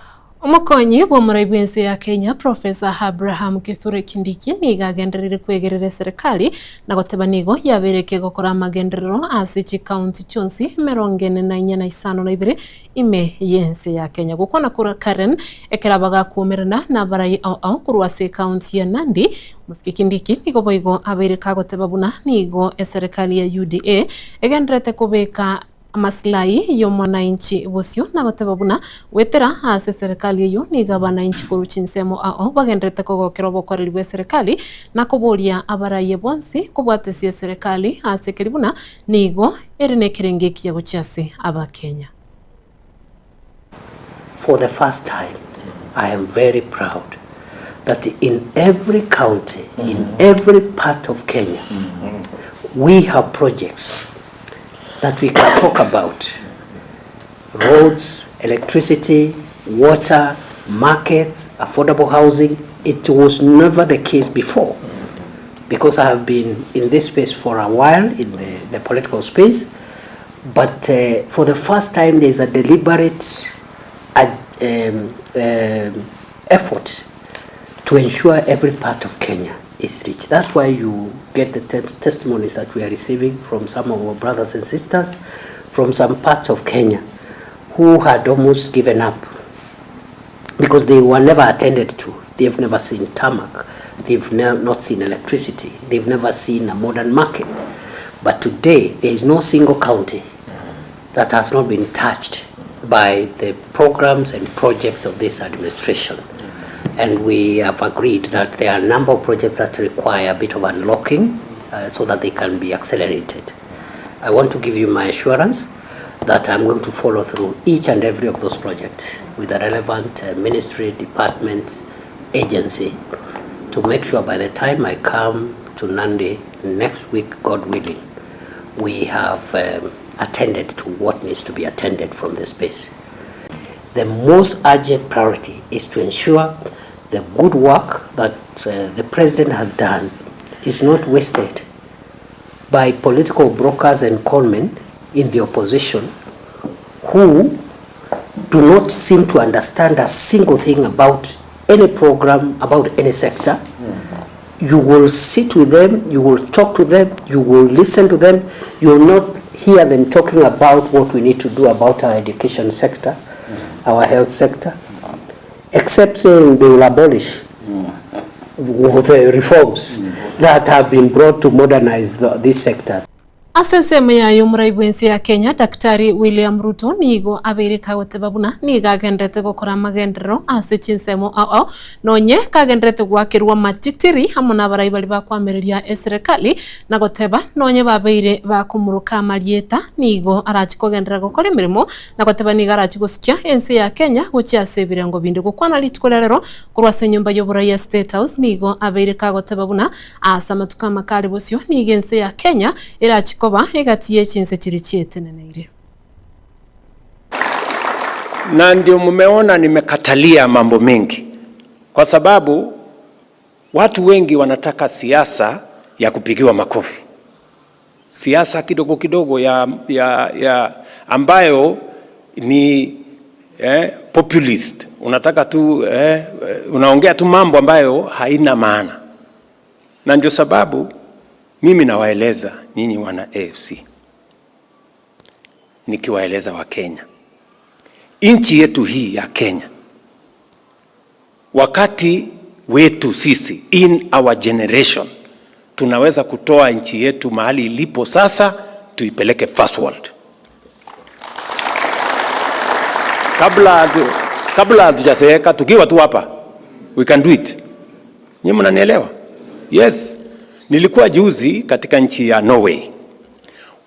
Omokonyi bw'omorai bw'ense ya Kenya Professor Abraham Kithure Kindiki nigo agendereire kwegerera eserekari na goteba nigo yabeire kegokora amagenderero ase chikaunti chionsi emerongo ene na inya na isano na ibere ime y'ense ya Kenya. Gokwana korwa Karen ekero abagakuomerana nabarai ao ao korwa ase ekaunti ya Nandi, Omosike Kindiki nigo boigo abeire kagoteba buna nigo eserekari ya UDA egendererete kobeka Amasilahi y'omwananchi bosio na goteba buna goetera ase eserekari eyio nigo abananchi korwa chinsemo ao bagendererete kogokera obokoreri bw'eserekari na koboria abaraie bonsi kobwatesia eserekari ase ekeri buna nigo ere nekerengo ekiya gochia ase Abakenya. For the first time I am very proud that in every county, in every part of Kenya, we have projects that we can talk about roads, electricity, water, markets, affordable housing. It was never the case before because I have been in this space for a while, in the, the political space, but uh, for the first time there is a deliberate um, um, effort to ensure every part of Kenya is rich. That's why you get the te testimonies that we are receiving from some of our brothers and sisters from some parts of Kenya who had almost given up because they were never attended to. They've never seen tarmac. They've ne not seen electricity. They've never seen a modern market. But today, there is no single county that has not been touched by the programs and projects of this administration. And we have agreed that there are a number of projects that require a bit of unlocking uh, so that they can be accelerated. I want to give you my assurance that I'm going to follow through each and every of those projects with the relevant uh, ministry, department, agency to make sure by the time I come to Nandi next week, God willing, we have um, attended to what needs to be attended from the space. The most urgent priority is to ensure the good work that uh, the president has done is not wasted by political brokers and conmen in the opposition who do not seem to understand a single thing about any program, about any sector. You will sit with them, you will talk to them, you will listen to them. You will not hear them talking about what we need to do about our education sector, our health sector, except saying they will abolish the reforms that have been brought to modernize the, these sectors. Ase ensemo yaye omorai bw'ense ya Kenya Daktari William Ruto nigo abeire kagoteba buna nigo agenderete gokora amagenderero ase chinsemo ao ao nonye kagenderete goakerwa amatitiri amo nabarai baria bakoamereria eserekari na goteba nonye babeire bakomoroka amarieta nigo arachi kogenderera gokora emeremo na goteba nigo arachi gosukia ense ya Kenya gochia ase ebirengo binde gokwana rituko ria rero Korwa ase enyomba y'oborai ya State House nigo abeire kagoteba buna aase amatuko amake are bosio nigo ense ya Kenya erachi koba egati ye chinse chiria chieteneneire. Na ndio mmeona nimekatalia mambo mengi, kwa sababu watu wengi wanataka siasa ya kupigiwa makofi, siasa kidogo kidogo ya, ya, ya ambayo ni eh, populist. Unataka tu eh, unaongea tu mambo ambayo haina maana, na ndio sababu mimi nawaeleza nyinyi wana AFC, nikiwaeleza Wakenya, nchi yetu hii ya Kenya, wakati wetu sisi, in our generation, tunaweza kutoa nchi yetu mahali ilipo sasa tuipeleke first world. Kabla kabla hatujazeeka, tukiwa tu hapa, we can do it. Nyinyi mnanielewa? Yes. Nilikuwa juzi katika nchi ya Norway.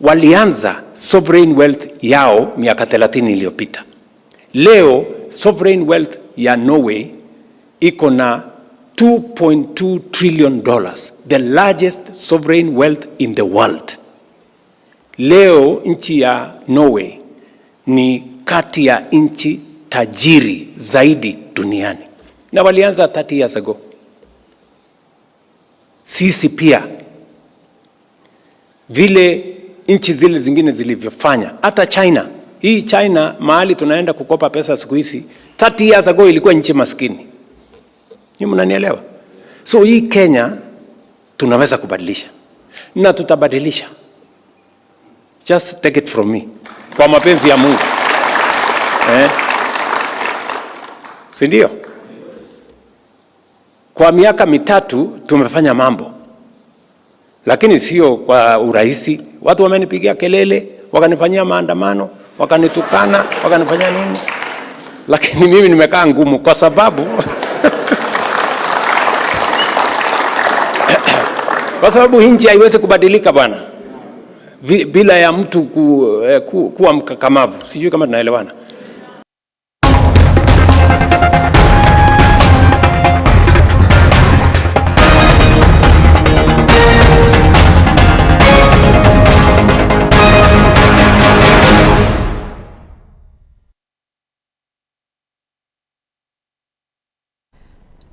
Walianza sovereign wealth yao miaka 30 iliyopita. Leo sovereign wealth ya Norway iko na 2.2 trillion dollars, the largest sovereign wealth in the world. Leo nchi ya Norway ni kati ya nchi tajiri zaidi duniani, na walianza 30 years ago. Sisi pia vile nchi zile zingine zilivyofanya, hata China. Hii China mahali tunaenda kukopa pesa siku hizi, 30 years ago ilikuwa nchi maskini. Nyinyi mnanielewa? So hii Kenya tunaweza kubadilisha na tutabadilisha. Just take it from me, kwa mapenzi ya Mungu eh? Si ndio? Kwa miaka mitatu tumefanya mambo, lakini sio kwa urahisi. Watu wamenipigia kelele, wakanifanyia maandamano, wakanitukana, wakanifanyia nini, lakini mimi nimekaa ngumu kwa sababu kwa sababu nchi haiwezi kubadilika bwana bila ya mtu ku, eh, ku, kuwa mkakamavu. Sijui kama tunaelewana.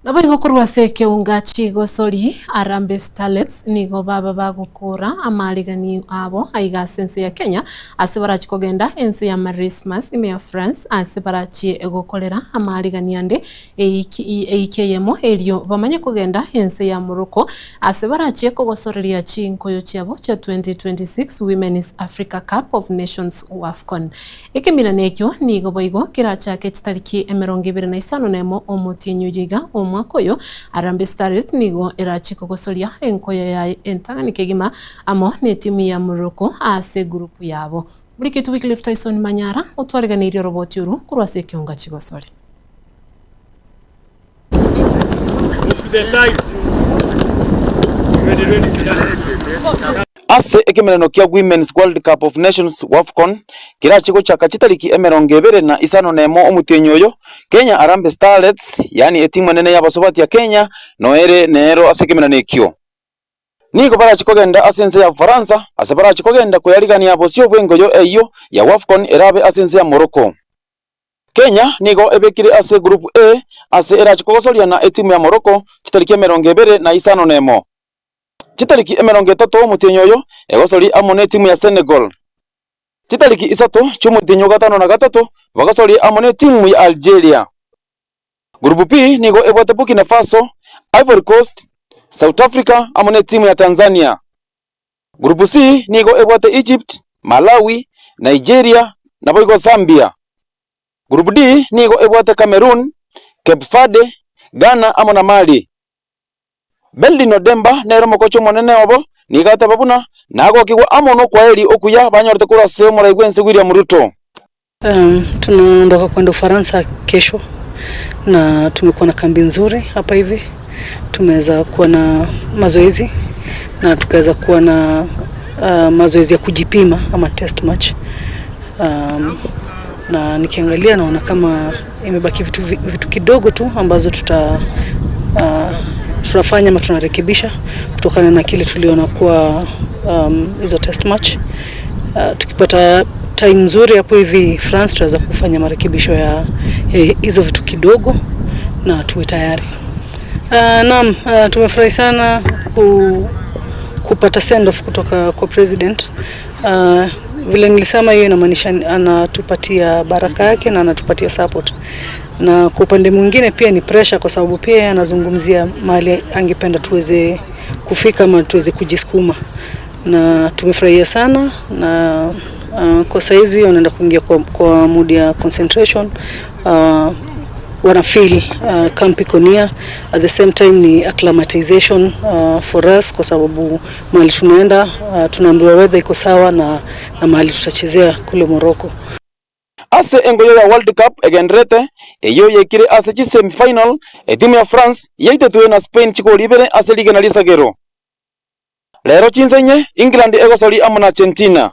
Naboigo korwa ase ekeunga chigosori Harambee Starlets nigo baba bagokora amaariganio abo aiga ase ense ya Kenya ase barachie kogenda ense ya Marismas ime ya France ase barachie gokorera amaariganio ande eiki eiki eyemo erio bamanye kogenda ense ya Morocco ase barachie kogosoreria chinkoyo chiabo chia 2026 Women's Africa Cup of Nations Wafcon. Ekemirano ekio nigo boigo kerachake chitariki 25 na omotienyi oyo iga omwaka oyo. Harambee Starlets nigo erache kogosoria enkoyo yaye entang'ani kegima amo netimu ya Morocco ase egurupu yabo. Morigetu Wycliffe Tyson Manyara otwareganeirie oroboti oru korwa ase ekeonga chigosori. Ase ekemerano kia Women's World Cup of Nations, Wafcon, kerache gochaka chitariki 25 omotienyi oyo, Kenya Harambee Starlets, yaani etimu enene y'abasubati ya Kenya, noere nero ase ekemerano ekio. Nigo barache kogenda ase ense ya Ufaransa, ase barache kogenda koyarigania bosio bw'engoyo eyio ya Wafcon erabe ase ense ya Morocco. Kenya nigo ebekire ase Group A ase erache kogosoria na etimu ya Morocco chitariki 25. Chitariki 30 omotienyi oyo egosori amo netimu ya Senegal. Chitariki isato chi'omotienyi o gatano na gatato bagosorie amo netimu ya Algeria. Group B nigo ebwate Burkina Faso, Ivory Coast, South Africa amo netimu ya Tanzania. Group C nigo ebwate Egypt, Malawi, Nigeria naboigo Zambia. Group D nigo ebwate Cameroon, Cape Verde, Ghana amo na Mali. Beldin Odemba nere omokocha omonene obo nigo ateba buna nagokigwa amo nokwaeri okuya banyorete korwa ase omorai bw'ense William Ruto. Um, tunaondoka kwenda Ufaransa kesho na tumekuwa na kambi nzuri hapa hivi, tumeweza kuwa na mazoezi na tukaweza kuwa na uh, mazoezi ya kujipima ama test match um, na nikiangalia naona kama imebaki vitu, vitu kidogo tu ambazo tuta uh, tunafanya ama tunarekebisha kutokana na kile tuliona kuwa um, hizo test match uh, tukipata time nzuri hapo hivi France tutaweza kufanya marekebisho ya hizo vitu kidogo na tuwe tayari. Uh, naam, uh, tumefurahi sana ku, kupata send off kutoka kwa president. Uh, vile nilisema hiyo inamaanisha anatupatia baraka yake na anatupatia support, na kwa upande mwingine pia ni pressure, kwa sababu pia yeye anazungumzia mahali angependa tuweze kufika ama tuweze kujisukuma, na tumefurahia sana na uh, kwa saizi wanaenda kuingia kwa, kwa mood ya concentration uh, wana feel uh, camp iko near. At the same time ni acclimatization uh, for us kwa sababu mahali tunaenda uh, tunaambiwa weather iko sawa na, na mahali tutachezea kule Morocco. Ase engoyo ya World Cup egendererete, eyio yaikire ase chi-semi final, etimu ya France yaitetwe na Spain chigori ibere ase rigena risagero. Rero chinsa inye, England egosoria amo na Argentina.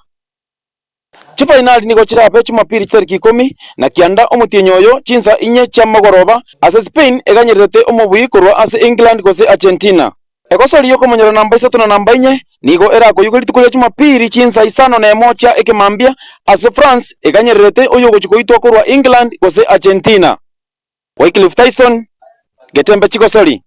Chifainali nigo chirabe Jumapili chitariki ikomi na kianda omotienyi oyo chinsa inye chia mogoroba ase Spain eganyererete omobui korwa ase England gose Argentina. Egosori y'okomonyora namba isato na namba inye nigo erakoyugwe rituko ria Jumapili chinsa isano na emo chia ekemambia ase France eganyererete oyogochia koitwa korwa England gose Argentina. Wycliffe Tyson, Getembe Chigosori.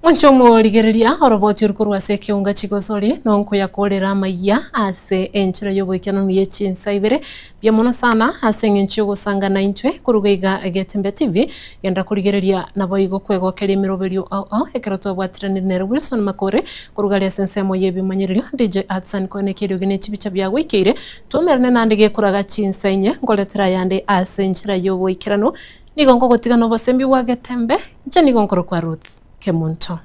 Mwanche omorigereria oroboti oru korwa ase ekeunga chigosori nonkoyakorera amaiya ase enchera y'oboikeranu ye chinsa ibere. Mbuya mono sana ase eng'encho y'ogosanga naintwe koruga iga Getembe TV. Genda korigereria naboigo kwegokeria emeroberio ao ao ekero twabwatiranire nere Wilson Makori koruga aria ase ensemo y'ebimanyererio DJ Hudson koenekia eriogi ne chibicha biagoikeire. Twaumerane naende gekoraga chinsa inye nkoretera ayande ase enchera y'oboikeranu. Nigo nkogotiga nobosembi bwa Getembe, inche nigo nkorokwa Ruth Kemunto.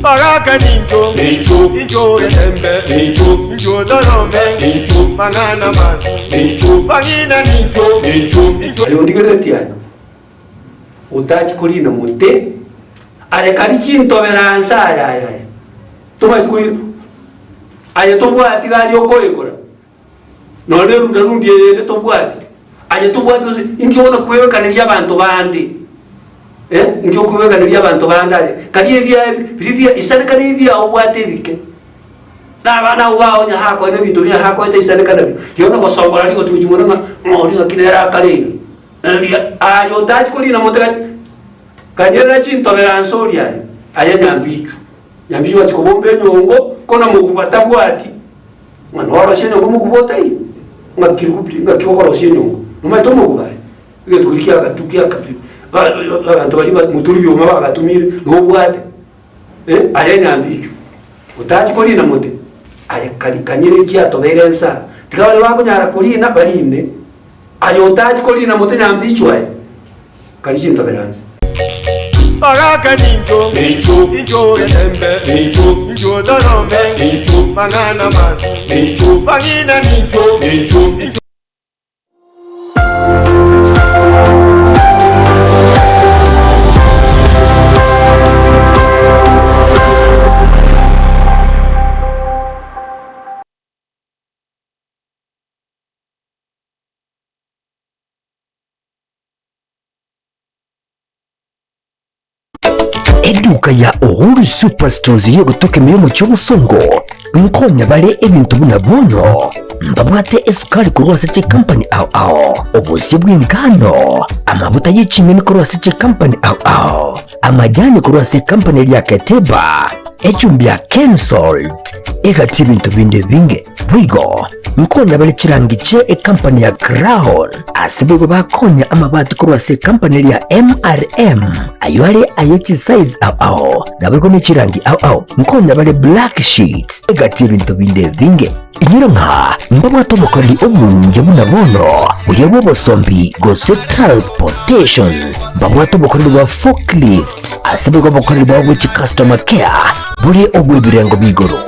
Baraka nincho, nincho, nincho getembe, nincho, nincho dorome, nincho, mang'ana mansi, nincho, bang'ina nincho, nincho, nincho. Aye ondigereretie aye, otachi korina mote, aye kari chintobera nse aye aye aye, tomaeti korina, aye tobwati gari okoegora. Nonya erunda rundi eyende tobwati, aye tobwati gose inki bono kwebekaneria abanto bande, eh, inki okwebekaneria abanto bande aye, karia ebiaye biria bia isaneka na ebiao obwate ebike. Na abana abwo bao onye hakoe na ebinto biria hakoete isaneka nabio, rirorio nogosongora rigotu gochia mono ng'a ng'a oria ng'aki nere akare iga. Eria aye otachi korina mote gati, kanyerera chintobera nse oria aye, aye nyambichu, nyambichu gwachia kobomba enyongo, kona moguba tabwati. Ng'a norosie enyongo moguba otaiyo, ng'a kirigupti ng'aki okorosia enyongo, nomanyete omoguba aye, egento keria kiagatu kiakabi ba abanto baria ba moturi bioma bagatumire nobwate eh, aye enyambichu, otachi korina mote, aye kari kanyire ekiatobeire ensaa, tiga baria bakonyara korina barine, aye otachi korina mote nyambichu aye, kari chintobera nse. Baraka nincho, nincho, nincho getembe, nincho, nincho dorome, nincho, mang'ana mansi, nincho, bang'ina nincho, nincho, nincho. Eduka ya Uhuru Superstores y'ogotoka emeremo chi'obosongo nkonya bare ebinto buna bono mbabwate esukari korwa ase chikampani ao ao, obosie bw'engano, amabuta ye ching'eni korwa ase chikampani ao ao, amajani korwa ase ekampani eria ya Keteba, echumbi ya Kensalt, egati ebinto binde ebinge. Boigo nkonya bare chirangi chie ekampani ya Crown, ase boigo bakonya amabati korwa ase ekampani eria ya MRM, ayio are aye chisize ao ao, naboigo ne chirangi ao ao. Nkonya bare black sheets, egati ebinto binde ebinge. Inyora ng'a mbabwate obokoreri obuya buna bono, buya bw'obosombi gose transportation. Mbabwate obokoreri bwa forklift, ase boigo obokoreri bwabo bwe chicustomer care bore obw'ebirengo bia igoro.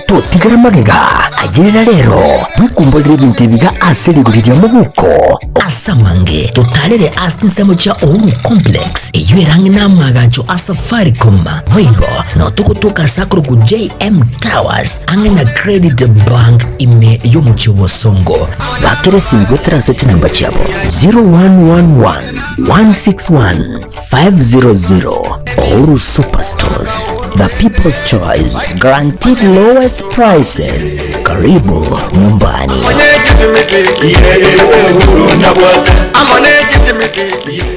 Totigera magega, ayerera rero, bwekumborere ebinto ebiga ase rigori ria mobuko. Ase amange, totarere ase chinsemo chia Uhuru Complex, eyio ere ang'e n'amaagacho a Safaricom. Boigo, nao togotoka ase akorokwa JM Towers, ang'e na Credit Bank ime y'omochie o Bosongo. Bakera esimi goetera ase chinamba chiabo 0111 161 500. Uhuru Superstores, the people's choice, guaranteed lowest prices. Karibu nyumbani. Amone kisimiti.